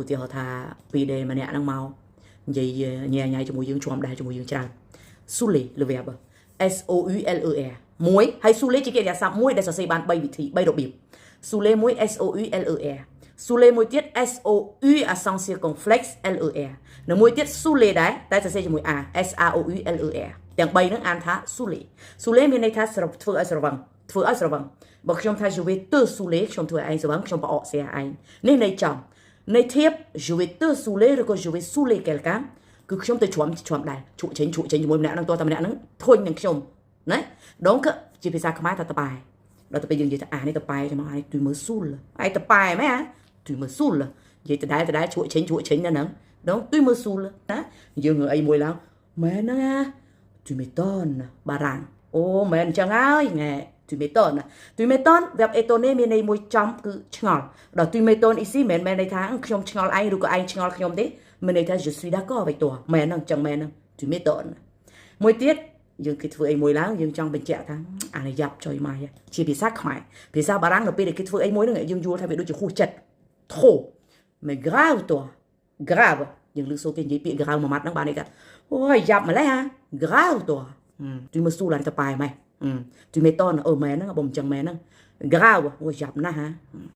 ឧទាហរណ៍ថាពីដេម្នាក់ហ្នឹងមកនិយាយញ៉ែញ៉ៃជាមួយយើងជាប់ដែរជាមួយយើងច្រើន saouler, le verbe S O U L E R មួយហើយ saouler ជាកិរិយាសព្ទមួយដែលសរសេរបាន3វិធី3របៀប saouler មួយ S O U L E R, saouler មួយទៀត S O U accent circonflexe L E R និងមួយទៀត saouler ដែរតែសរសេរជាមួយ A S A O U L E R ទាំង3ហ្នឹងអានថា saouler. Saouler មានន័យថាស្រធ្វើឲ្យស្រវឹងធ្វើឲ្យស្រវឹងបើខ្ញុំថា je vais te saouler ខ្ញុំធ្វើឲ្យឯងស្រវឹងខ្ញុំប្រអកស្រាឯងនេះន័យចំន័យធៀប je vais te saouler ឬក៏ je vais saouler quelqu'un គឺខ្ញុំទៅជ្រាំជ្រាំដែរជ្រក់ចេញជ្រក់ចេញជាមួយម្នាក់ហ្នឹងតោះតែម្នាក់ហ្នឹងធុញនឹងខ្ញុំណា donc ជាភាសាខ្មែរថាតប៉ែដល់ទៅពេលយើងនិយាយថាអានេះតប៉ែចាំមកអានេះ tu me saoules ឯងតប៉ែមែនអា tu me saoules និយាយដដែលដដែលជ្រក់ចេញជ្រក់ចេញណាហ្នឹង donc tu me saoules ណាយើងរឿងអីមួយឡើងមែនហ្នឹងអា tu m'étonnes បារាំងអូមែនអញ្ចឹងហើយណែ tu m'étonnes, tu m'étonnes, verbe étonner មានន័យមួយចំគឺឆ្ងល់ដល់ tu m'étonnes ici មិនមែនន័យថាខ្ញុំឆ្ងល់ឯងឬក៏ឯងឆ្ងល់ខ្ញុំទេមានន័យថា je suis d'accord avec toi មែនហ្នឹងចឹងមែនហ្នឹង tu m'étonnes មួយទៀតយើងគេធ្វើអីមួយឡើងយើងចង់បញ្ជាក់ថាអានេះយ៉ាប់ចុយម៉ៃជាភាសាខ្មែរភាសាបារាំងនៅពេលដែលគេធ្វើអីមួយហ្នឹងយើងយល់ថាវាដូចជាហួសចិត្ត trop, mais grave, toi, grave. យើងលឺសូគេនិយាយពាក្យ grave មួយម៉ាត់ហ្នឹងបាននេះកាអូយយ៉ាប់ម្លេះហា grave, toi, tu me saoules ឡើងទៅប៉ែម៉េះ tu m'étonnes អូមែនហ្នឹងបងអញ្ចឹងមែនហ្នឹង grave អូយ៉ាប់ណាស់ហា។